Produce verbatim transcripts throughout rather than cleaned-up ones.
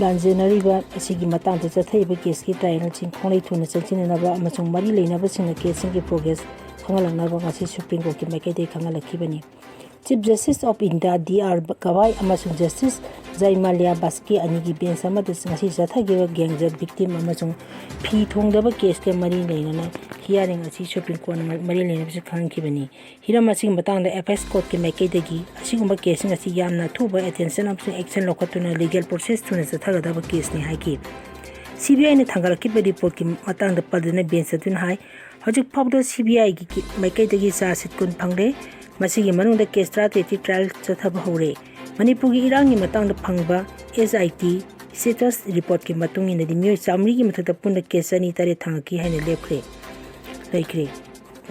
ꯂꯥꯟꯖꯦꯟꯅꯔꯤꯕ ꯑꯁꯤꯒꯤ ꯃꯇꯥꯡꯗ ꯆꯠꯊꯔꯤꯕ ꯀꯦꯁꯀꯤ ꯇ꯭ꯔꯥꯏꯌꯦꯜꯁꯤꯡ ꯈꯣꯡꯂꯩ ꯊꯨꯅ ꯆꯪꯁꯤꯟꯅꯅꯕ ꯑꯃꯁꯨꯡ ꯃꯔꯤ ꯂꯩꯅꯕꯁꯤꯡꯅ ꯀꯦꯁꯁꯤꯡꯒꯤ ꯄ꯭ꯔꯣꯒ꯭ꯔꯦꯁ ꯈꯪꯍꯜꯂꯛꯅꯕ ꯉꯁꯤ ꯁꯨꯄ꯭ꯔꯤꯝ ꯀꯣꯔꯠꯀꯤ ꯃꯥꯏꯀꯩꯗꯒꯤ ꯈꯪꯍꯜꯂꯛꯈꯤꯕꯅꯤ꯫ Chief Justice of India D R ꯒꯋꯥꯏ ꯑꯃꯁꯨꯡ Justice ꯖꯥꯏꯃꯥꯂꯤꯌꯥ ꯕꯥꯁꯀꯤ ꯑꯅꯤꯒꯤ ꯕꯦꯟꯆ ꯑꯃꯗ ꯉꯁꯤ ꯆꯠꯊꯈꯤꯕ ꯒꯦꯡꯖꯔ ꯚꯤꯛꯇꯤꯝ ꯑꯃꯁꯨꯡ ꯐꯤ ꯊꯣꯡꯗꯕ ꯀꯦꯁꯀ ꯃꯔꯤ ꯂꯩꯅꯅ ꯍꯤꯌꯥꯔꯤꯡ ꯑꯁꯤ ꯁꯨꯄ꯭ꯔꯤꯝ ꯀꯣꯔꯠꯅ ꯃꯔꯤ ꯂꯩꯅꯕꯁꯤ ꯈꯪꯍꯟꯈꯤꯕꯅꯤ꯫ ꯍꯤꯔꯝ ꯑꯁꯤꯒꯤ ꯃꯇꯥꯡꯗ ꯑꯦꯄꯦꯛꯁ ꯀꯣꯔꯠꯀꯤ ꯃꯥꯏꯀꯩꯗꯒꯤ ꯑꯁꯤꯒꯨꯝꯕ ꯀꯦꯁꯁꯤꯡ ꯑꯁꯤ ꯌꯥꯝꯅ ꯑꯊꯨꯕ ꯑꯦꯇꯦꯟꯁꯟ ꯑꯃꯁꯨꯡ ꯑꯦꯛꯁꯟ ꯂꯧꯈꯠꯇꯨꯅ ꯂꯤꯒꯦꯜ ꯄ꯭ꯔꯣꯁꯦꯁ ꯊꯨꯅ ꯆꯠꯊꯒꯗꯕ ꯀꯦꯁꯅꯤ ꯍꯥꯏꯈꯤ꯫ ꯁꯤ ꯕꯤ ꯑꯥꯏꯅ ꯊꯥꯡꯒꯠꯂꯛꯈꯤꯕ ꯔꯤꯄꯣꯔꯠꯀꯤ ꯃꯇꯥꯡꯗ ꯄꯟꯗꯨꯅ ꯕꯦꯟꯆ ꯑꯗꯨꯅ ꯍꯥꯏ, ꯍꯧꯖꯤꯛ ꯐꯥꯎꯕꯗ ꯁꯤ ꯕꯤ ꯑꯥꯏꯒꯤ ꯃꯥꯏꯀꯩꯗꯒꯤ ꯆꯥꯔꯖ ꯁꯤꯠ ꯀꯨꯟ ꯐꯪꯂꯦ꯫ ꯃꯁꯤꯒꯤ ꯃꯅꯨꯡꯗ ꯀꯦꯁ ꯇꯔꯥꯇꯔꯦꯠꯇꯤ ꯇ꯭ꯔꯥꯏꯌꯦꯜ ꯆꯠꯊꯕ ꯍꯧꯔꯦ꯫ ꯃꯅꯤꯄꯨꯔꯒꯤ ꯏꯔꯥꯡꯒꯤ ꯃꯇꯥꯡꯗ ꯐꯪꯕ ꯑꯦꯁ ꯑꯥꯏ ꯇꯤ ꯁ꯭ꯇꯦꯇꯁ ꯔꯤꯄꯣꯔꯠꯀꯤ ꯃꯇꯨꯡ ꯏꯟꯅꯗꯤ ꯃꯤꯑꯣꯏ ꯆꯥꯃꯔꯤꯒꯤ ꯃꯊꯛꯇ ꯄꯨꯟꯅ ꯀꯦꯁ ꯆꯅꯤ ꯇꯔꯦꯠ ꯊꯥꯡꯒꯠꯈꯤ ꯍꯥꯏꯅ ꯂꯦꯞꯈ꯭ꯔꯦ, ꯂꯩꯈ꯭ꯔꯦ꯫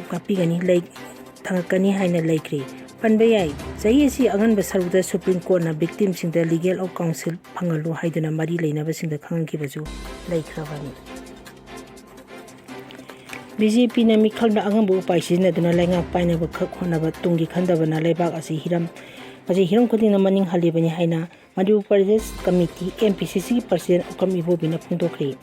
ꯉꯥꯛꯄꯤꯒꯅꯤ, ꯂꯩ-, ꯊꯥꯡꯒꯠꯀꯅꯤ ꯍꯥꯏꯅ ꯂꯩꯈ꯭ꯔꯦ꯫ ꯄꯟꯕ ꯌꯥꯏ, ꯆꯍꯤ ꯑꯁꯤ ꯑꯉꯟꯕ ꯁꯔꯨꯛꯇ ꯁꯨꯄ꯭ꯔꯤꯝ ꯀꯣꯔꯠꯅ ꯚꯤꯛꯇꯤꯝꯁꯤꯡꯗ ꯂꯤꯒꯦꯜ ꯑꯣꯐ ꯀꯥꯎꯟꯁꯤꯜ ꯐꯪꯍꯜꯂꯨ ꯍꯥꯏꯗꯨꯅ ꯃꯔꯤ ꯂꯩꯅꯕꯁꯤꯡꯗ ꯈꯪꯍꯟꯈꯤꯕꯁꯨ ꯂꯩꯈ꯭ꯔꯕꯅꯤ꯫ ꯕꯤ ꯖꯦ ꯄꯤꯅ ꯃꯤꯈꯜꯗ ꯑꯉꯝꯕ ꯎꯄꯥꯏ ꯁꯤꯖꯤꯟꯅꯗꯨꯅ ꯂꯩꯉꯥꯛ ꯄꯥꯏꯅꯕ ꯈꯛ ꯍꯣꯠꯅꯕ ꯇꯨꯡꯒꯤ ꯈꯟꯗꯕꯅ ꯂꯩꯕꯥꯛ ꯑꯁꯤ ꯍꯤꯔꯝ, ꯑꯁꯤ ꯍꯤꯔꯝ ꯈꯨꯗꯤꯡꯅ ꯃꯅꯤꯡ ꯍꯜꯂꯤꯕꯅꯤ ꯍꯥꯏꯅ Manipur Pradesh committee, M P C ꯁꯤꯒꯤ ꯄ꯭ꯔꯁꯤꯗꯦꯟ ꯑꯣꯀꯝ ꯏꯕꯣꯕꯤꯅ ꯐꯣꯡꯗꯣꯛꯈ꯭ꯔꯦ꯫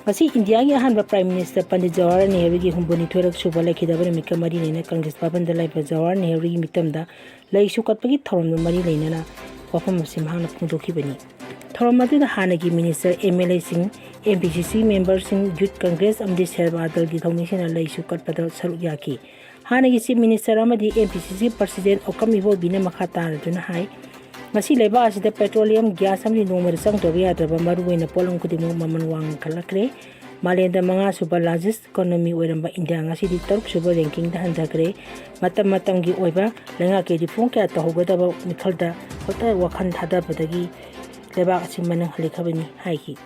ꯉꯁꯤ ꯏꯟꯗꯤꯌꯥꯒꯤ ꯑꯍꯥꯟꯕ ꯄ꯭ꯔꯥꯏꯝ ꯃꯤꯅꯤꯁꯇꯔ ꯄꯟꯗꯤꯠ ꯖꯋꯥꯍꯔꯂꯥꯜ ꯅꯦꯍꯔꯨꯒꯤ ꯍꯨꯝꯐꯨꯅꯤꯊꯣꯏꯔꯛ ꯁꯨꯕ ꯂꯩꯈꯤꯗꯕ ꯅꯨꯃꯤꯠꯀ ꯃꯔꯤ ꯂꯩꯅꯅ ꯀꯪꯒ꯭ꯔꯦꯁ ꯚꯕꯟꯗ ꯂꯩꯕ ꯖꯋꯥꯍꯔꯂꯥꯜ ꯅꯦꯍꯔꯨꯒꯤ ꯃꯤꯇꯝꯗ ꯂꯩꯁꯨ ꯀꯠꯄꯒꯤ ꯊꯧꯔꯝꯒ ꯃꯔꯤ ꯂꯩꯅꯅ ꯋꯥꯐꯝ ꯑꯁꯤ ꯃꯍꯥꯛꯅ ꯐꯣꯡꯗꯣꯛꯈꯤꯕꯅꯤ꯫ ꯊꯧꯔꯝ ꯑꯗꯨꯗ ꯍꯥꯟꯅꯒꯤ ꯃꯤꯅꯤꯁꯇꯔ, ꯑꯦꯝ ꯑꯦꯜ ꯑꯦꯁꯤꯡ, ꯑꯦꯝ ꯄꯤ ꯁꯤ ꯁꯤ ꯃꯦꯝꯕꯔꯁꯤꯡ, ꯌꯨꯠ ꯀꯪꯒ꯭ꯔꯦꯁ ꯑꯃꯗꯤ ꯁꯦꯕꯥ ꯗꯜꯒꯤ ꯊꯧꯃꯤꯁꯤꯡꯅ ꯂꯩꯁꯨ ꯀꯠꯄꯗ ꯁꯔꯨꯛ ꯌꯥꯈꯤ꯫ ꯍꯥꯟꯅꯒꯤ ꯆꯤꯐ ꯃꯤꯅꯤꯁꯇꯔ ꯑꯃꯗꯤ ꯑꯦꯝ ꯄꯤ ꯁꯤ ꯁꯤ ꯄ꯭ꯔꯁꯤꯗꯦꯟ ꯑꯣꯀꯝ ꯏꯕꯣꯕꯤꯅ ꯃꯈꯥ ꯇꯥꯔꯗꯨꯅ ꯍꯥꯏ, ꯉꯁꯤ ꯂꯩꯕꯥꯛ ꯑꯁꯤꯗ ꯄꯦꯇ꯭ꯔꯣꯂꯤꯌꯝ ꯒ꯭ꯌꯥꯁ ꯑꯃꯗꯤ ꯅꯣꯡꯃꯗ ꯆꯪꯗꯕ ꯌꯥꯗ꯭ꯔꯕ ꯃꯔꯨꯑꯣꯏꯅ ꯄꯣꯠꯂꯝ ꯈꯨꯗꯤꯡꯃꯛ ꯃꯃꯜ ꯋꯥꯡꯈꯠꯂꯛꯈ꯭ꯔꯦ꯫ ꯃꯥꯂꯦꯝꯗ ꯃꯉꯥꯁꯨꯕ ꯂꯥꯔꯖꯦꯁ ꯏꯀꯣꯅꯣꯃꯤ ꯑꯣꯏꯔꯝꯕ ꯏꯟꯗꯤꯌꯥ ꯉꯁꯤꯗꯤ ꯇꯔꯨꯛꯁꯨꯕ ꯔꯦꯡꯀꯤꯡꯗ ꯍꯟꯊꯈ꯭ꯔꯦ꯫ ꯃꯇꯝ ꯃꯇꯝꯒꯤ ꯑꯣꯏꯕ ꯂꯩꯉꯥꯛꯀꯤ ꯔꯤꯐꯣꯔꯝ ꯀꯌꯥ ꯇꯧꯍꯧꯒꯗꯕ ꯃꯤꯈꯜꯗ ꯈꯛꯇ ꯋꯥꯈꯜ ꯊꯥꯗꯕꯗꯒꯤ ꯂꯩꯕꯥꯛ ꯑꯁꯤ ꯃꯅꯤꯡ ꯍꯜꯂꯛꯈ꯭ꯔꯕꯅꯤ ꯍꯥꯏꯈꯤ꯫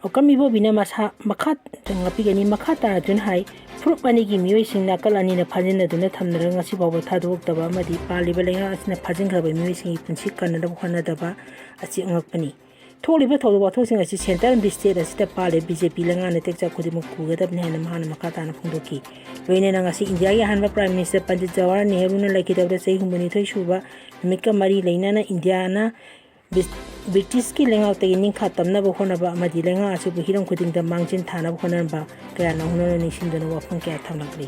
ꯑꯣꯀꯝ ꯏꯕꯣꯕꯤꯅ ꯃꯁꯥ ꯃꯈꯥ ꯉꯥꯛꯄꯤꯒꯅꯤ꯫ ꯃꯈꯥ ꯇꯥꯔꯗꯨꯅ ꯍꯥꯏ, ꯐꯨꯔꯨꯞ ꯑꯅꯤꯒꯤ ꯃꯤꯑꯣꯏꯁꯤꯡ ꯅꯥꯀꯜ ꯑꯅꯤꯅ ꯐꯥꯖꯤꯟꯅꯗꯨꯅ ꯊꯝꯅꯔꯒ ꯉꯁꯤ ꯐꯥꯎꯕ ꯊꯥꯗꯣꯛꯇꯕ ꯑꯃꯗꯤ ꯄꯥꯜꯂꯤꯕ ꯂꯩꯉꯥꯛ ꯑꯁꯤꯅ ꯐꯥꯖꯤꯟꯈ꯭ꯔꯕ ꯃꯤꯑꯣꯏꯁꯤꯡꯒꯤ ꯄꯨꯟꯁꯤ ꯀꯟꯅꯅꯕ ꯍꯣꯠꯅꯗꯕ ꯑꯁꯤ ꯑꯉꯛꯄꯅꯤ꯫ ꯊꯣꯛꯂꯤꯕ ꯊꯧꯗꯣꯛ ꯋꯥꯊꯣꯛꯁꯤꯡ ꯑꯁꯤ ꯁꯦꯟꯇꯔ ꯑꯃꯗꯤ ꯁ꯭ꯇꯦꯠ ꯑꯁꯤꯗ ꯄꯥꯜꯂꯤꯕ ꯕꯤ ꯖꯦ ꯄꯤ ꯂꯩꯉꯥꯛꯅ ꯇꯦꯛꯆ ꯈꯨꯗꯤꯡꯃꯛ ꯄꯨꯒꯗꯕꯅꯤ ꯍꯥꯏꯅ ꯃꯍꯥꯛꯅ ꯃꯈꯥ ꯇꯥꯅ ꯐꯣꯡꯗꯣꯛꯈꯤ꯫ ꯂꯣꯏꯅꯅ ꯉꯁꯤ ꯏꯟꯗꯤꯌꯥꯒꯤ ꯑꯍꯥꯟꯕ ꯄ꯭ꯔꯥꯏꯝ ꯃꯤꯅꯤꯁꯇꯔ ꯄꯟꯗꯤꯠ ꯖꯋꯥꯍꯔꯂꯥꯜ ꯅꯦꯍꯔꯨꯅ ꯂꯩꯈꯤꯗꯕꯗ ꯆꯍꯤ ꯍꯨꯝꯐꯨꯅꯤꯊꯣꯏ ꯁꯨꯕ ꯅꯨꯃꯤꯠꯀ ꯃꯔꯤ ꯂꯩꯅꯅ ꯏꯟꯗꯤꯌꯥꯅ ꯕ꯭ꯔꯤꯇꯤꯁꯀꯤ ꯂꯩꯉꯥꯛꯇꯒꯤ ꯅꯤꯡꯈꯥ ꯇꯝꯅꯕ ꯍꯣꯠꯅꯕ ꯑꯃꯗꯤ ꯂꯩꯉꯥꯛ ꯑꯁꯤꯕꯨ ꯍꯤꯔꯝ ꯈꯨꯗꯤꯡꯗ ꯃꯥꯡꯖꯤꯟ ꯊꯥꯅꯕ ꯍꯣꯠꯅꯔꯝꯕ ꯀꯌꯥꯅ ꯍꯣꯠꯅꯅ ꯅꯤꯡꯁꯤꯡꯗꯨꯅ ꯋꯥꯐꯝ ꯀꯌꯥ ꯊꯝꯂꯛꯂꯤ꯫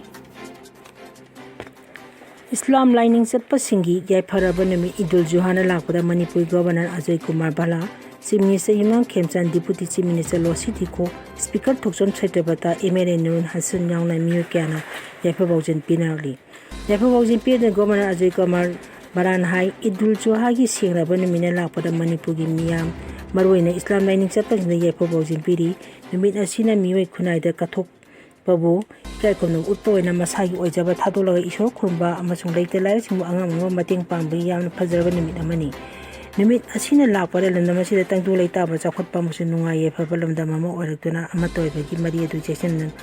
ꯏꯁꯂꯥꯝ ꯂꯥꯏꯅꯤꯡ ꯆꯠꯄꯁꯤꯡꯒꯤ ꯌꯥꯏꯐꯔꯕ ꯅꯨꯃꯤꯠ ꯏꯗꯨꯜ ꯖꯨꯍꯥꯅ ꯂꯥꯛꯄꯗ Manipur governor Ajay Kumar Bhalla, chief minister Yumnam Khemchand, deputy chief minister Losii Dikho, speaker Thokchom ꯁꯩꯇꯕꯇ, M L A Nurul Hasan ꯌꯥꯎꯅ ꯃꯤꯑꯣꯏ ꯀꯌꯥꯅ ꯌꯥꯏꯐ ꯄꯥꯎꯖꯦꯜ ꯄꯤꯅꯔꯛꯂꯤ꯫ ꯌꯥꯏꯐ ꯄꯥꯎꯖꯦꯜ ꯄꯤꯔꯗꯨꯅ ꯒꯣꯚꯔꯅꯔ ꯑꯖꯣꯏ ꯀꯨꯃꯥꯔ ꯚꯂꯥꯅ ꯍꯥꯏ, ꯏꯗꯨꯜ ꯖꯨꯍꯥꯒꯤ ꯁꯦꯡꯂꯕ ꯅꯨꯃꯤꯠꯅ ꯂꯥꯛꯄꯗ ꯃꯅꯤꯄꯨꯔꯒꯤ ꯃꯤꯌꯥꯝ, ꯃꯔꯨꯑꯣꯏꯅ ꯏꯁꯂꯥꯝ ꯂꯥꯏꯅꯤꯡ ꯆꯠꯄꯁꯤꯡꯗ ꯌꯥꯏꯐ ꯄꯥꯎꯖꯦꯜ ꯄꯤꯔꯤ꯫ ꯅꯨꯃꯤꯠ ꯑꯁꯤꯅ ꯃꯤꯑꯣꯏ ꯈꯨꯟꯅꯥꯏꯗ ꯀꯠꯊꯣꯛ ꯄꯕꯨ ꯏꯀꯥꯏ ꯈꯨꯝꯅꯕ ꯎꯠꯄ ꯑꯣꯏꯅ ꯃꯁꯥꯒꯤ ꯑꯣꯏꯖꯕ ꯊꯥꯗꯣꯛꯂꯒ ꯏꯁꯣꯔ ꯈꯨꯔꯨꯝꯕ ꯑꯃꯁꯨꯡ ꯂꯩꯇ ꯂꯥꯏꯔꯁꯤꯡꯕꯨ ꯑꯉꯝ ꯑꯉꯝꯕ ꯃꯇꯦꯡ ꯄꯥꯡꯕꯒꯤ ꯌꯥꯝꯅ ꯐꯖꯔꯕ ꯅꯨꯃꯤꯠ ꯑꯃꯅꯤ꯫ ꯅꯨꯃꯤꯠ ꯑꯁꯤꯅ ꯂꯥꯛꯄꯗ ꯂꯝꯗꯝ ꯑꯁꯤꯗ ꯇꯪꯗꯨ ꯂꯩꯇꯥꯕ, ꯆꯥꯎꯈꯠꯄ ꯑꯃꯁꯨꯡ ꯅꯨꯡꯉꯥꯏ ꯌꯥꯏꯐꯕ ꯂꯝꯗꯝ ꯑꯃ ꯑꯣꯏꯔꯛꯇꯨꯅ ꯑꯃꯠꯇ ꯑꯣꯏꯕꯒꯤ ꯃꯔꯤ ꯑꯗꯨ ꯆꯦꯛꯁꯤꯟꯅ-,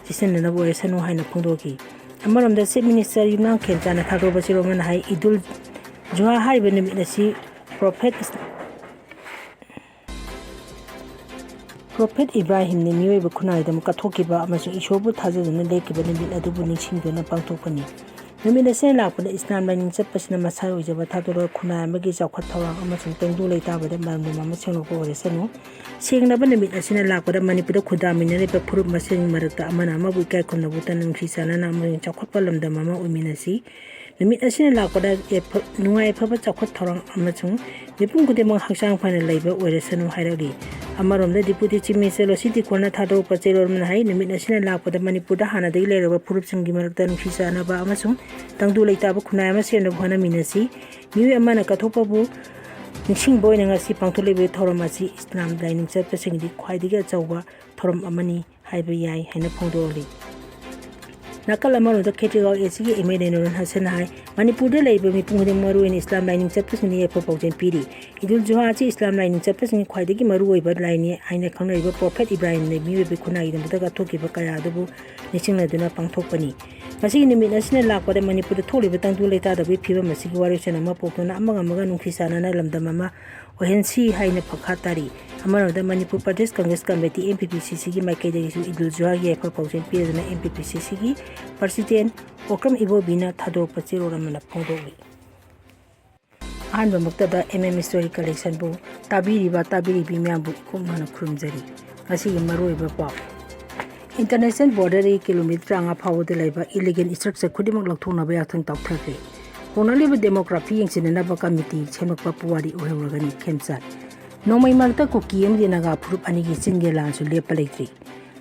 ꯆꯦꯛꯁꯤꯟꯅꯅꯕ ꯑꯣꯏꯔꯁꯅꯨ ꯍꯥꯏꯅ ꯐꯣꯡꯗꯣꯛꯈꯤ꯫ ꯑꯃꯔꯣꯝꯗ ꯆꯤꯐ ꯃꯤꯅꯤꯁꯇꯔ ꯌꯨꯝꯅꯥꯝ ꯈꯦꯝꯆꯥꯟꯅ ꯊꯥꯗꯣꯔꯛꯄ ꯆꯦꯔꯣꯜ ꯑꯃꯅ ꯍꯥꯏ, ꯏꯗꯨꯜ ꯖꯨꯍꯥ ꯍꯥꯏꯔꯤꯕ ꯅꯨꯃꯤꯠ ꯑꯁꯤ ꯄ꯭ꯔꯣꯐꯦꯠ ꯄ꯭ꯔꯣꯐꯦꯠ ꯏꯕ꯭ꯔꯥꯍꯤꯝꯅ ꯃꯤꯑꯣꯏꯕ ꯈꯨꯟꯅꯥꯏꯗꯃꯛ ꯀꯠꯊꯣꯛꯈꯤꯕ ꯑꯃꯁꯨꯡ ꯏꯁꯣꯔꯕꯨ ꯊꯥꯖꯗꯨꯅ ꯂꯦꯞꯈꯤꯕ ꯅꯨꯃꯤꯠ ꯑꯗꯨꯕꯨ ꯅꯤꯡꯁꯤꯡꯗꯨꯅ ꯄꯥꯡꯊꯣꯛꯄꯅꯤ꯫ ꯅꯨꯃꯤꯠ ꯑꯁꯤꯅ ꯂꯥꯛꯄꯗ ꯏꯁꯂꯥꯝ ꯂꯥꯏꯅꯤꯡ ꯆꯠꯄꯁꯤꯅ ꯃꯁꯥꯒꯤ ꯑꯣꯏꯖꯕ ꯊꯥꯗꯣꯔꯒ ꯈꯨꯟꯅꯥꯏ ꯑꯃꯒꯤ ꯆꯥꯎꯈꯠ ꯊꯧꯔꯥꯡ ꯑꯃꯁꯨꯡ ꯇꯪꯗꯨ ꯂꯩꯇꯥꯕꯗ ꯃꯔꯝꯗꯝ ꯑꯃ ꯁꯦꯡꯗꯣꯛꯄ ꯑꯣꯏꯔꯁꯅꯨ꯫ ꯁꯦꯡꯂꯕ ꯅꯨꯃꯤꯠ ꯑꯁꯤꯅ ꯂꯥꯛꯄꯗ ꯃꯅꯤꯄꯨꯔꯗ ꯈꯨꯟꯗꯥꯃꯤꯟꯅꯔꯤꯕ ꯐꯨꯔꯨꯞ ꯃꯁꯦꯜꯒꯤ ꯃꯔꯛꯇ ꯑꯃꯅ ꯑꯃꯕꯨ ꯏꯀꯥꯏ ꯈꯨꯝꯅꯕ ꯎꯠꯇꯨꯅ ꯅꯨꯡꯁꯤ ꯆꯥꯟꯅꯅ ꯑꯃꯁꯨꯡ ꯆꯥꯎꯈꯠꯄ ꯂꯝꯗꯝ ꯑꯃ ꯑꯣꯏꯃꯤꯟꯅꯁꯤ꯫ ꯅꯨꯃꯤꯠ ꯑꯁꯤꯅ ꯂꯥꯛꯄꯗ ꯌꯥꯏꯐ-, ꯅꯨꯡꯉꯥꯏ ꯌꯥꯏꯐꯕ ꯆꯥꯎꯈꯠ ꯊꯧꯔꯥꯡ ꯑꯃꯁꯨꯡ ꯃꯤꯄꯨꯝ ꯈꯨꯗꯤꯡꯃꯛ ꯍꯛꯆꯥꯡ ꯐꯅ ꯂꯩꯕ ꯑꯣꯏꯔꯁꯅꯨ ꯍꯥꯏꯔꯛꯂꯤ꯫ ꯑꯃꯔꯣꯝꯗ ꯗꯤꯄꯨꯇꯤ ꯆꯤꯐ ꯃꯤꯅꯤꯁꯇꯔ ꯂꯣꯁꯤ ꯇꯤꯈꯣꯅ ꯊꯥꯗꯣꯔꯛꯄ ꯆꯦꯔꯣꯜ ꯑꯃꯅ ꯍꯥꯏ, ꯅꯨꯃꯤꯠ ꯑꯁꯤꯅ ꯂꯥꯛꯄꯗ ꯃꯅꯤꯄꯨꯔꯗ ꯍꯥꯟꯅꯗꯒꯤ ꯂꯩꯔꯕ ꯐꯨꯔꯨꯞꯁꯤꯡꯒꯤ ꯃꯔꯛꯇ ꯅꯨꯡꯁꯤ ꯆꯥꯟꯅꯕ ꯑꯃꯁꯨꯡ ꯇꯪꯗꯨ ꯂꯩꯇꯥꯕ ꯈꯨꯟꯅꯥꯏ ꯑꯃ ꯁꯦꯝꯅꯕ ꯍꯣꯠꯅꯃꯤꯟꯅꯁꯤ꯫ ꯃꯤꯑꯣꯏ ꯑꯃꯅ ꯀꯠꯊꯣꯛꯄꯕꯨ ꯅꯤꯡꯁꯤꯡꯕ ꯑꯣꯏꯅ ꯉꯁꯤ ꯄꯥꯡꯊꯣꯛꯂꯤꯕ ꯊꯧꯔꯝ ꯑꯁꯤ ꯏꯁꯂꯥꯝ ꯂꯥꯏꯅꯤꯡ ꯆꯠꯄꯁꯤꯡꯒꯤꯗꯤ ꯈ꯭ꯋꯥꯏꯗꯒꯤ ꯑꯆꯧꯕ ꯊꯧꯔꯝ ꯑꯃꯅꯤ ꯍꯥꯏꯕ ꯌꯥꯏ ꯍꯥꯏꯅ ꯐꯣꯡꯗꯣꯛꯂꯤ꯫ ꯅꯥꯀꯜ ꯑꯃꯔꯣꯝꯗ ꯈꯦꯇ꯭ꯔꯤꯒꯥꯎ ꯑꯦ ꯁꯤꯒꯤ ꯑꯦꯝ ꯑꯦꯜ ꯑꯦ ꯅꯨꯔꯨꯜ ꯍꯁꯟꯅ ꯍꯥꯏ, ꯃꯅꯤꯄꯨꯔꯗ ꯂꯩꯕ ꯃꯤꯄꯨꯝ ꯈꯨꯗꯤꯡꯃꯛ, ꯃꯔꯨꯑꯣꯏꯅ ꯏꯁꯂꯥꯝ ꯂꯥꯏꯅꯤꯡ ꯆꯠꯄꯁꯤꯡꯗ ꯌꯥꯏꯐ ꯄꯥꯎꯖꯦꯜ ꯄꯤꯔꯤ꯫ ꯏꯗꯨꯜ ꯖꯨꯍꯥ ꯑꯁꯤ ꯏꯁꯂꯥꯝ ꯂꯥꯏꯅꯤꯡ ꯆꯠꯄꯁꯤꯡꯒꯤ ꯈ꯭ꯋꯥꯏꯗꯒꯤ ꯃꯔꯨꯑꯣꯏꯕ ꯂꯥꯏꯅꯤ ꯍꯥꯏꯅ ꯈꯪꯅꯔꯤꯕ ꯄ꯭ꯔꯣꯐꯦꯠ ꯏꯕ꯭ꯔꯥꯍꯤꯝꯅ ꯃꯤꯑꯣꯏꯕ ꯈꯨꯟꯅꯥꯏꯒꯤꯗꯃꯛꯇ ꯀꯠꯊꯣꯛꯈꯤꯕ ꯀꯌꯥ ꯑꯗꯨꯕꯨ ꯅꯤꯡꯁꯤꯡꯅꯗꯨꯅ ꯄꯥꯡꯊꯣꯛꯄꯅꯤ꯫ ꯃꯁꯤꯒꯤ ꯅꯨꯃꯤꯠ ꯑꯁꯤꯅ ꯂꯥꯛꯄꯗ ꯃꯅꯤꯄꯨꯔꯗ ꯊꯣꯛꯂꯤꯕ ꯇꯪꯗꯨ ꯂꯩꯇꯥꯗꯕꯒꯤ ꯐꯤꯕꯝ ꯑꯁꯤꯒꯤ ꯋꯥꯔꯦꯞꯁꯟ ꯑꯃ ꯄꯣꯛꯇꯨꯅ ꯑꯃꯒ ꯑꯃꯒ ꯅꯨꯡꯁꯤ ꯆꯥꯟꯅꯅ ꯂꯝꯗꯝ ꯑꯃ ꯑꯣꯏꯍꯟꯁꯤ ꯍꯥꯏꯅ ꯃꯈꯥ ꯇꯥꯔꯤ꯫ ꯑꯃꯔꯣꯝꯗ Manipur Pradesh Congress committee, M P P C ꯁꯤꯒꯤ ꯃꯥꯏꯀꯩꯗꯒꯤꯁꯨ ꯏꯗꯨꯜ ꯖꯨꯍꯥꯒꯤ ꯌꯥꯏꯐ ꯄꯥꯎꯖꯦꯜ ꯄꯤꯔꯗꯨꯅ ꯑꯦꯝ ꯄꯤ ꯄꯤ ꯁꯤ ꯁꯤꯒꯤ ꯄ꯭ꯔꯁꯤꯗꯦꯟ ꯑꯣꯀ꯭ꯔꯝ ꯏꯕꯣꯕꯤꯅ ꯊꯥꯗꯣꯔꯛꯄ ꯆꯦꯔꯣꯜ ꯑꯃꯅ ꯐꯣꯡꯗꯣꯛꯂꯤ꯫ ꯑꯍꯥꯟꯕꯃꯛꯇꯗ M M Story Collectionꯕꯨ ꯇꯥꯕꯤꯔꯤꯕ, ꯇꯥꯕꯤꯔꯤꯕꯤ ꯃꯌꯥꯝꯕꯨ ꯏꯀꯨꯝ ꯃꯥꯅ ꯈꯨꯔꯨꯝꯖꯔꯤ꯫ ꯉꯁꯤꯒꯤ ꯃꯔꯨꯑꯣꯏꯕ ꯄꯥꯎ꯫ International borderꯗꯒꯤ kilometre ꯇꯔꯥꯃꯉꯥ ꯐꯥꯎꯕꯗ ꯂꯩꯕ illegal structure ꯈꯨꯗꯤꯡꯃꯛ ꯂꯧꯊꯣꯛꯅꯕ ꯌꯥꯊꯪ ꯇꯧꯊꯈ꯭ꯔꯦ꯫ ꯍꯣꯡꯂꯛꯂꯤꯕ demography ꯌꯦꯡꯁꯤꯟꯅꯅꯕ committee ꯁꯦꯝꯂꯛꯄ ꯄꯨꯋꯥꯔꯤ ꯑꯣꯏꯍꯧꯔꯒꯅꯤ꯫ ꯈꯦꯝꯆꯥꯟ꯫ ꯅꯣꯡꯃꯩ ꯃꯔꯛꯇ ꯀꯨꯀꯤ ꯑꯃꯗꯤ ꯅꯥꯒꯥ ꯐꯨꯔꯨꯞ ꯑꯅꯤꯒꯤ ꯆꯤꯟꯒꯤ ꯂꯥꯟꯁꯨ ꯂꯦꯞꯄ ꯂꯩꯇ꯭ꯔꯤ꯫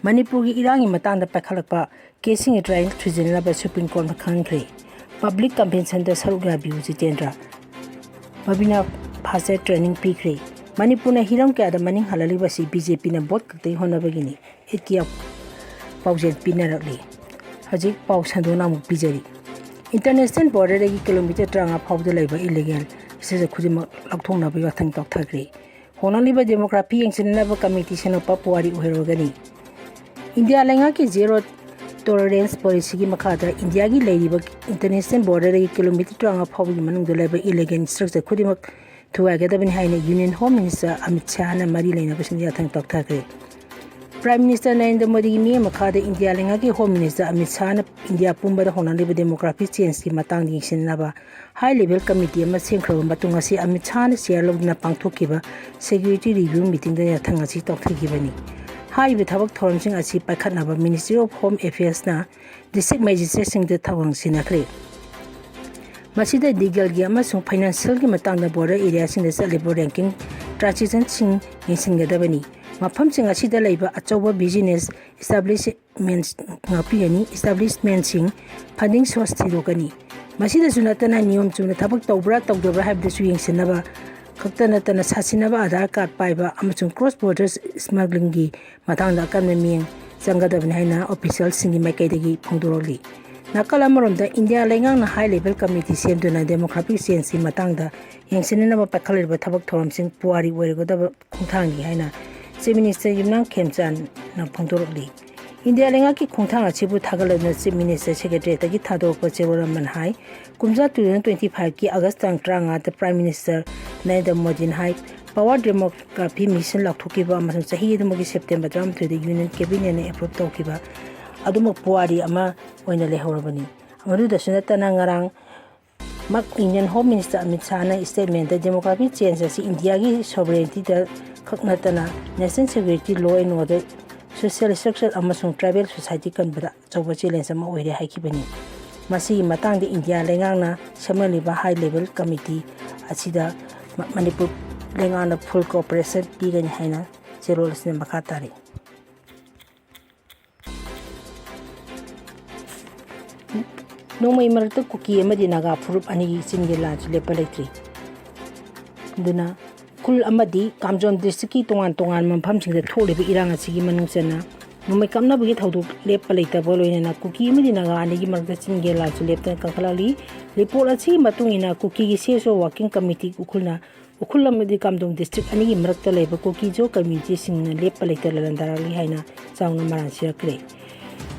ꯃꯅꯤꯄꯨꯔꯒꯤ ꯏꯔꯥꯡꯒꯤ ꯃꯇꯥꯡꯗ ꯄꯥꯏꯈꯠꯂꯛꯄ caseꯁꯤꯡꯒꯤ trial ꯊꯨꯖꯤꯟꯅꯅꯕ Supreme Courtꯅ ꯈꯪꯍꯟꯈ꯭ꯔꯦ꯫ Public conventionꯗ ꯁꯔꯨꯛ ꯌꯥꯕꯤꯌꯨ ꯖꯤꯇꯦꯟꯗ꯭ꯔ꯫ ꯃꯕꯤꯅ ꯐꯥꯁꯦ training ꯄꯤꯈ꯭ꯔꯦ꯫ ꯃꯅꯤꯄꯨꯔꯅ ꯍꯤꯔꯝ ꯀꯌꯥꯗ ꯃꯅꯤꯡ ꯍꯜꯂꯛꯂꯤꯕꯁꯤ BJPꯅ vote ꯈꯛꯇꯒꯤ ꯍꯣꯠꯅꯕꯒꯤꯅꯤ꯫ ꯏꯠꯀꯤ ꯄꯥꯎꯖꯦꯜ ꯄꯤꯅꯔꯛꯂꯤ꯫ ꯍꯧꯖꯤꯛ ꯄꯥꯎ ꯁꯟꯗꯣꯛꯅ ꯑꯃꯨꯛ ꯄꯤꯖꯔꯤ꯫ International borderꯗꯒꯤ kilometre ꯇꯔꯥꯃꯉꯥ ꯐꯥꯎꯕꯗ ꯂꯩꯕ illegal structure ꯈꯨꯗꯤꯡꯃꯛ ꯂꯧꯊꯣꯛꯅꯕ ꯋꯥꯊꯪ ꯇꯧꯊꯈ꯭ꯔꯦ꯫ ꯍꯣꯡꯂꯛꯂꯤꯕ demography ꯌꯦꯡꯁꯤꯟꯅꯅꯕ committee ꯁꯦꯝꯂꯛꯄ ꯄꯨꯋꯥꯔꯤ ꯑꯣꯏꯍꯧꯔꯒꯅꯤ꯫ ꯏꯟꯗꯤꯌꯥ ꯂꯩꯉꯥꯛꯀꯤ zero tolerance policyꯒꯤ ꯃꯈꯥꯗ ꯏꯟꯗꯤꯌꯥꯒꯤ ꯂꯩꯔꯤꯕ international borderꯗꯒꯤ kilometre ꯇꯔꯥꯃꯉꯥ ꯐꯥꯎꯕꯒꯤ ꯃꯅꯨꯡꯗ ꯂꯩꯕ illegal structure ꯈꯨꯗꯤꯡꯃꯛ ꯊꯨꯒꯥꯏꯒꯗꯕꯅꯤ ꯍꯥꯏꯅ Union Home Minister ꯑꯃꯤꯠ ꯁꯥꯍꯅ ꯃꯔꯤ ꯂꯩꯅꯕꯁꯤꯡꯗ ꯌꯥꯊꯪ ꯇꯧꯊꯈ꯭ꯔꯦ꯫ Prime Minister ꯅꯔꯦꯟꯗ꯭ꯔ ꯃꯣꯗꯤꯒꯤ ꯃꯤꯠꯌꯦꯡ ꯃꯈꯥꯗ ꯏꯟꯗꯤꯌꯥ ꯂꯩꯉꯥꯛꯀꯤ Home Minister ꯑꯃꯤꯠ ꯁꯥꯍꯅ ꯏꯟꯗꯤꯌꯥ ꯄꯨꯝꯕꯗ ꯍꯣꯡꯂꯛꯂꯤꯕ demography changeꯀꯤ ꯃꯇꯥꯡꯗ ꯌꯦꯡꯁꯤꯟꯅꯕ high level committee ꯑꯃ ꯁꯦꯝꯈ꯭ꯔꯕ ꯃꯇꯨꯡ ꯑꯁꯤ ꯑꯃꯤꯠ ꯁꯥꯍꯅ chair ꯂꯧꯗꯨꯅ ꯄꯥꯡꯊꯣꯛꯈꯤꯕ security review meetingꯗ ꯌꯥꯊꯪ ꯑꯁꯤ ꯇꯧꯊꯈꯤꯕꯅꯤ꯫ ꯍꯥꯏꯔꯤꯕ ꯊꯕꯛ ꯊꯧꯔꯝꯁꯤꯡ ꯑꯁꯤ ꯄꯥꯏꯈꯠꯅꯕ Ministry of Home Affairsꯅ district magistrateꯁꯤꯡꯗ ꯊꯧꯔꯥꯡ ꯁꯤꯟꯅꯈ꯭ꯔꯦ꯫ ꯃꯁꯤꯗ legalꯒꯤ ꯑꯃꯁꯨꯡ financialꯒꯤ ꯃꯇꯥꯡꯗ border areaꯁꯤꯡꯗ ꯆꯠꯂꯤꯕ ranking transactionꯁꯤꯡ ꯌꯦꯡꯁꯤꯟꯒꯗꯕꯅꯤ꯫ ꯃꯐꯝꯁꯤꯡ ꯑꯁꯤꯗ ꯂꯩꯕ ꯑꯆꯧꯕ business establishment ꯉꯥꯛꯄꯤꯒꯅꯤ꯫ Establishmentꯁꯤꯡ funding source ꯊꯤꯗꯣꯛꯀꯅꯤ꯫ ꯃꯁꯤꯗꯁꯨ ꯅꯠꯇꯅ ꯅꯤꯌꯣꯝ ꯆꯨꯝꯅ ꯊꯕꯛ ꯇꯧꯕ꯭ꯔꯥ ꯇꯧꯗꯕ꯭ꯔꯥ ꯍꯥꯏꯕꯗꯨꯁꯨ ꯌꯦꯡꯁꯤꯟꯅꯕ ꯈꯛꯇ ꯅꯠꯇꯅ ꯁꯥꯁꯤꯟꯅꯕ Aadhaar card ꯄꯥꯏꯕ ꯑꯃꯁꯨꯡ cross border smuggling ꯒꯤ ꯃꯇꯥꯡꯗ ꯑꯀꯟꯕ ꯃꯤꯠꯌꯦꯡ ꯆꯪꯒꯗꯕꯅꯤ ꯍꯥꯏꯅ officialꯁꯤꯡꯒꯤ ꯃꯥꯏꯀꯩꯗꯒꯤ ꯐꯣꯡꯗꯣꯔꯛꯂꯤ꯫ ꯅꯥꯀꯜ ꯑꯃꯔꯣꯝꯗ ꯏꯟꯗꯤꯌꯥ ꯂꯩꯉꯥꯛꯅ high level committee ꯁꯦꯝꯗꯨꯅ demographic changeꯀꯤ ꯃꯇꯥꯡꯗ ꯌꯦꯡꯁꯤꯟꯅꯅꯕ ꯄꯥꯏꯈꯠꯂꯤꯕ ꯊꯕꯛ ꯊꯧꯔꯝꯁꯤꯡ ꯄꯨꯋꯥꯔꯤ ꯑꯣꯏꯔꯒꯗꯕ ꯈꯣꯡꯊꯥꯡꯅꯤ ꯍꯥꯏꯅ Chief Minister ꯌꯨꯝꯅꯥꯝ ꯈꯦꯝꯆꯥꯟꯅ ꯐꯣꯡꯗꯣꯔꯛꯂꯤ꯫ ꯏꯟꯗꯤꯌꯥ ꯂꯩꯉꯥꯛꯀꯤ ꯈꯣꯡꯊꯥꯡ ꯑꯁꯤꯕꯨ ꯊꯥꯒꯠꯂꯗꯨꯅ Chief Minister Secretariatꯇꯒꯤ ꯊꯥꯗꯣꯔꯛꯄ ꯆꯦꯔꯣꯜ ꯑꯃꯅ ꯍꯥꯏ, ꯀꯨꯝꯖꯥ two thousand twenty fiveꯀꯤ August ꯇꯥꯡ ꯇꯔꯥꯃꯉꯥꯗ Prime Minister ꯅꯔꯦꯟꯗ꯭ꯔ ꯃꯣꯗꯤꯅ ꯍꯥꯏ, power demography mission ꯂꯥꯎꯊꯣꯛꯈꯤꯕ ꯑꯃꯁꯨꯡ ꯆꯍꯤ ꯑꯗꯨꯃꯛꯀꯤ September ꯇꯔꯥꯃꯥꯊꯣꯏꯗ Union Cabinetꯅ approve ꯇꯧꯈꯤꯕ ꯑꯗꯨꯃꯛ ꯄꯨꯋꯥꯔꯤ ꯑꯃ ꯑꯣꯏꯅ ꯂꯩꯍꯧꯔꯕꯅꯤ꯫ ꯃꯗꯨꯗꯁꯨ ꯅꯠꯇꯅ ꯉꯔꯥꯡ ꯃꯛ Indian Home Minister Amit Shahꯅ statementꯇ demographic change ꯑꯁꯤ ꯏꯟꯗꯤꯌꯥꯒꯤ sovereigntyꯗ ꯈꯛ ꯅꯠꯇꯅ national security, law and order, social structure ꯑꯃꯁꯨꯡ tribal society ꯀꯟꯕꯗ ꯑꯆꯧꯕ challenge ꯑꯃ ꯑꯣꯏꯔꯦ ꯍꯥꯏꯈꯤꯕꯅꯤ꯫ ꯃꯁꯤꯒꯤ ꯃꯇꯥꯡꯗ ꯏꯟꯗꯤꯌꯥ ꯂꯩꯉꯥꯛꯅ ꯁꯦꯝꯂꯛꯂꯤꯕ high level committee ꯑꯁꯤꯗ ꯃ-, ꯃꯅꯤꯄꯨꯔ ꯂꯩꯉꯥꯛꯅ full cooperation ꯄꯤꯒꯅꯤ ꯍꯥꯏꯅ ꯆꯦꯔꯣꯜ ꯑꯁꯤꯅ ꯃꯈꯥ ꯇꯥꯔꯤ꯫ ꯅꯣꯡꯃꯩ ꯃꯔꯛꯇ ꯀꯨꯀꯤ ꯑꯃꯗꯤ ꯅꯥꯒꯥ ꯐꯨꯔꯨꯞ ꯑꯅꯤꯒꯤ ꯆꯤꯟꯒꯤ ꯂꯥꯟꯁꯨ ꯂꯦꯞꯄ ꯂꯩꯇ꯭ꯔꯤ꯫ ꯑꯗꯨꯅ ꯎꯈ꯭ꯔꯨꯜ ꯑꯃꯗꯤ ꯀꯥꯝꯖꯣꯟ districtꯀꯤ ꯇꯣꯉꯥꯟ ꯇꯣꯉꯥꯟꯕ ꯃꯐꯝꯁꯤꯡꯗ ꯊꯣꯛꯂꯤꯕ ꯏꯔꯥꯡ ꯑꯁꯤꯒꯤ ꯃꯅꯨꯡ ꯆꯟꯅ ꯅꯣꯡꯃꯩ ꯀꯥꯞꯅꯕꯒꯤ ꯊꯧꯗꯣꯛ ꯂꯦꯞꯄ ꯂꯩꯇꯕ ꯂꯣꯏꯅꯅ ꯀꯨꯀꯤ ꯑꯃꯗꯤ ꯅꯥꯒꯥ ꯑꯅꯤꯒꯤ ꯃꯔꯛꯇ ꯆꯤꯟꯒꯤ ꯂꯥꯟꯁꯨ ꯂꯦꯞꯇꯅ ꯀꯟꯈꯠꯂꯛꯂꯤ꯫ Report ꯑꯁꯤꯒꯤ ꯃꯇꯨꯡ ꯏꯟꯅ ꯀꯨꯀꯤꯒꯤ C S O working committeeꯒꯤ ꯎꯈ꯭ꯔꯨꯜꯅ Ukhrul ꯑꯃꯗꯤ ꯀꯥꯝꯖꯣꯡ district ꯑꯅꯤꯒꯤ ꯃꯔꯛꯇ ꯂꯩꯕ ꯀꯨꯀꯤ-ꯖꯣ communityꯁꯤꯡꯅ ꯂꯦꯞꯄ ꯂꯩꯇꯅ ꯂꯥꯟꯗꯥꯔꯛꯂꯤ ꯍꯥꯏꯅ ꯆꯥꯎꯅ ꯃꯔꯥꯜ ꯁꯤꯔꯛꯈ꯭ꯔꯦ꯫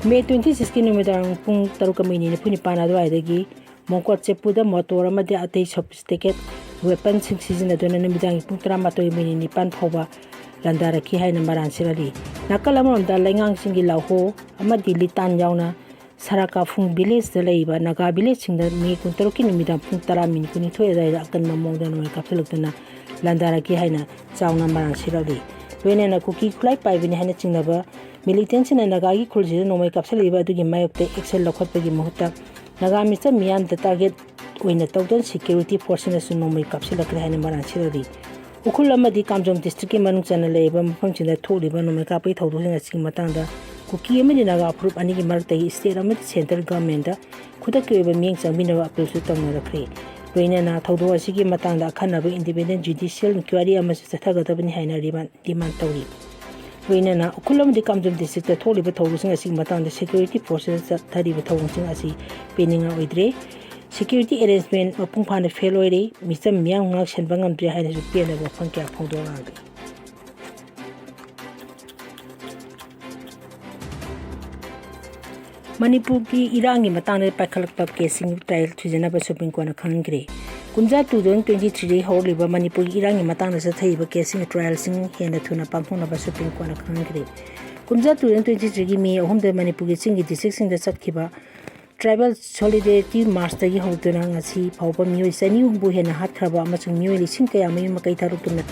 May twenty sixꯀꯤ ꯅꯨꯃꯤꯗꯥꯡ ꯄꯨꯡ ꯇꯔꯨꯛꯀ minute ꯅꯤꯐꯨ ꯅꯤꯄꯥꯟ ꯑꯗꯨꯋꯥꯏꯗꯒꯤ ꯃꯣꯡꯀꯣꯠ ꯆꯦꯄꯨꯗ motor ꯑꯃꯗꯤ ꯑꯇꯩ sophisticated weaponꯁꯤꯡ ꯁꯤꯖꯤꯟꯅꯗꯨꯅ ꯅꯨꯃꯤꯗꯥꯡꯒꯤ ꯄꯨꯡ ꯇꯔꯥꯃꯥꯊꯣꯏ minute ꯅꯤꯄꯥꯟ ꯐꯥꯎꯕ ꯂꯥꯟꯗꯥꯔꯛꯈꯤ ꯍꯥꯏꯅ ꯃꯔꯥꯜ ꯁꯤꯔꯛꯂꯤ꯫ ꯅꯥꯀꯜ ꯑꯃꯔꯣꯝꯗ ꯂꯩꯉꯥꯡꯁꯤꯡꯒꯤ ꯂꯥꯍꯣ ꯑꯃꯗꯤ ꯂꯤꯇꯥꯟ ꯌꯥꯎꯅ ꯁꯔꯥꯀꯥꯐꯨꯡ villageꯇ ꯂꯩꯔꯤꯕ ꯅꯥꯒꯥ villageꯁꯤꯡꯗ May ꯀꯨꯟꯇꯔꯨꯛꯀꯤ ꯅꯨꯃꯤꯗꯥꯡ ꯄꯨꯡ ꯇꯔꯥ minute ꯀꯨꯟꯅꯤꯊꯣꯏ ꯑꯗꯨꯋꯥꯏꯗ ꯑꯀꯟꯕ ꯃꯑꯣꯡꯗ ꯅꯣꯡꯃꯩ ꯀꯥꯞꯁꯤꯜꯂꯛꯇꯨꯅ ꯂꯥꯟꯗꯥꯔꯛꯈꯤ ꯍꯥꯏꯅ ꯆꯥꯎꯅ ꯃꯔꯥꯜ ꯁꯤꯔꯛꯂꯤ꯫ ꯂꯣꯏꯅꯅ ꯀꯨꯀꯤ ꯈꯨꯠꯂꯥꯏ ꯄꯥꯏꯕꯅꯤ ꯍꯥꯏꯅ ꯆꯤꯡꯅꯕ militantꯁꯤꯡꯅ ꯅꯥꯒꯥꯒꯤ ꯈꯨꯜꯁꯤꯗ ꯅꯣꯡꯃꯩ ꯀꯥꯞꯁꯤꯜꯂꯛꯂꯤꯕ ꯑꯗꯨꯒꯤ ꯃꯥꯌꯣꯛꯇ action ꯂꯧꯈꯠꯄꯒꯤ ꯃꯍꯨꯠꯇ ꯅꯥꯒꯥ ꯃꯤꯆꯝ ꯃꯤꯌꯥꯝꯗ target ꯑꯣꯏꯅ ꯇꯧꯗꯨꯅ security forceꯁꯤꯡꯅꯁꯨ ꯅꯣꯡꯃꯩ ꯀꯥꯞꯁꯤꯜꯂꯛꯈ꯭ꯔꯦ ꯍꯥꯏꯅ ꯃꯔꯥꯜ ꯁꯤꯔꯛꯂꯤ꯫ ꯎꯈ꯭ꯔꯨꯜ ꯑꯃꯗꯤ ꯀꯥꯝꯖꯣꯡ districtꯀꯤ ꯃꯅꯨꯡ ꯆꯟꯅ ꯂꯩꯔꯤꯕ ꯃꯐꯝꯁꯤꯡꯗ ꯊꯣꯛꯂꯤꯕ ꯅꯣꯡꯃꯩ ꯀꯥꯞꯄꯒꯤ ꯊꯧꯗꯣꯛꯁꯤꯡ ꯑꯁꯤꯒꯤ ꯃꯇꯥꯡꯗ ꯀꯨꯀꯤ ꯑꯃꯗꯤ ꯅꯥꯒꯥ ꯐꯨꯔꯨꯞ ꯑꯅꯤꯒꯤ ꯃꯔꯛꯇꯒꯤ state ꯑꯃꯗꯤ central governmentꯇ ꯈꯨꯗꯛꯀꯤ ꯑꯣꯏꯕ ꯃꯤꯠꯌꯦꯡ ꯆꯪꯕꯤꯅꯕ appealꯁꯨ ꯇꯧꯅꯔꯛꯈ꯭ꯔꯦ꯫ ꯂꯣꯏꯅꯅ ꯊꯧꯗꯣꯛ ꯑꯁꯤꯒꯤ ꯃꯇꯥꯡꯗ ꯑꯈꯟꯅꯕ independent judicial inquiry ꯑꯃꯁꯨ ꯆꯠꯊꯒꯗꯕꯅꯤ ꯍꯥꯏꯅ demand, demand ꯇꯧꯔꯤ꯫ ꯂꯣꯏꯅꯅ ꯎꯈ꯭ꯔꯨꯜ ꯑꯃꯗꯤ ꯀꯥꯝꯖꯣꯡ districtꯇ ꯊꯣꯛꯂꯤꯕ ꯊꯧꯗꯣꯛꯁꯤꯡ ꯑꯁꯤꯒꯤ ꯃꯇꯥꯡꯗ security forceꯇ ꯆꯠꯊꯔꯤꯕ ꯊꯧꯑꯣꯡꯁꯤꯡ ꯑꯁꯤ ꯄꯦꯟꯅꯤꯡꯉꯥꯏ ꯑꯣꯏꯗ꯭ꯔꯦ꯫ Security arrangement ꯃꯄꯨꯡ ꯐꯥꯅ fail ꯑꯣꯏꯔꯦ, ꯃꯤꯆꯝ ꯃꯤꯌꯥꯝ ꯉꯥꯛꯁꯦꯟꯕ ꯉꯝꯗ꯭ꯔꯦ ꯍꯥꯏꯅꯁꯨ ꯄꯦꯟꯗꯕ ꯋꯥꯐꯝ ꯀꯌꯥ ꯐꯣꯡꯗꯣꯔꯛꯂꯤ꯫ ꯃꯅꯤꯄꯨꯔꯒꯤ ꯏꯔꯥꯡꯒꯤ ꯃꯇꯥꯡꯗ ꯄꯥꯏꯈꯠꯂꯛꯄ caseꯁꯤꯡ trial ꯊꯨꯖꯅꯕ Supreme Courtꯅ ꯈꯪꯍꯟꯈ꯭ꯔꯦ꯫ ꯀꯨꯝꯖꯥ two thousand twenty threeꯗꯒꯤ ꯍꯧꯔꯛꯂꯤꯕ ꯃꯅꯤꯄꯨꯔꯒꯤ ꯏꯔꯥꯡꯒꯤ ꯃꯇꯥꯡꯗ ꯆꯠꯊꯔꯤꯕ caseꯁꯤꯡꯒꯤ trialꯁꯤꯡ ꯍꯦꯟꯅ ꯊꯨꯅ ꯄꯥꯡꯊꯣꯛꯅꯕ Supreme Courtꯅ ꯈꯪꯍꯟꯈ꯭ꯔꯦ꯫ ꯀꯨꯝꯖꯥ two thousand twenty threeꯒꯤ May ꯑꯍꯨꯝꯗ ꯃꯅꯤꯄꯨꯔꯒꯤ ꯆꯤꯡꯒꯤ districtꯁꯤꯡꯗ ꯆꯠꯈꯤꯕ Tribal Solidarity Marchꯇꯒꯤ ꯍꯧꯗꯨꯅ ꯉꯁꯤ ꯐꯥꯎꯕ ꯃꯤꯑꯣꯏ ꯆꯅꯤ ꯍꯨꯝꯐꯨ ꯍꯦꯟꯅ ꯍꯥꯠꯈ꯭ꯔꯕ ꯑꯃꯁꯨꯡ ꯃꯤꯑꯣꯏ ꯂꯤꯁꯤꯡ ꯀꯌꯥ ꯃꯌꯨꯝ ꯃꯀꯩ ꯊꯥꯗꯣꯛꯇꯨꯅ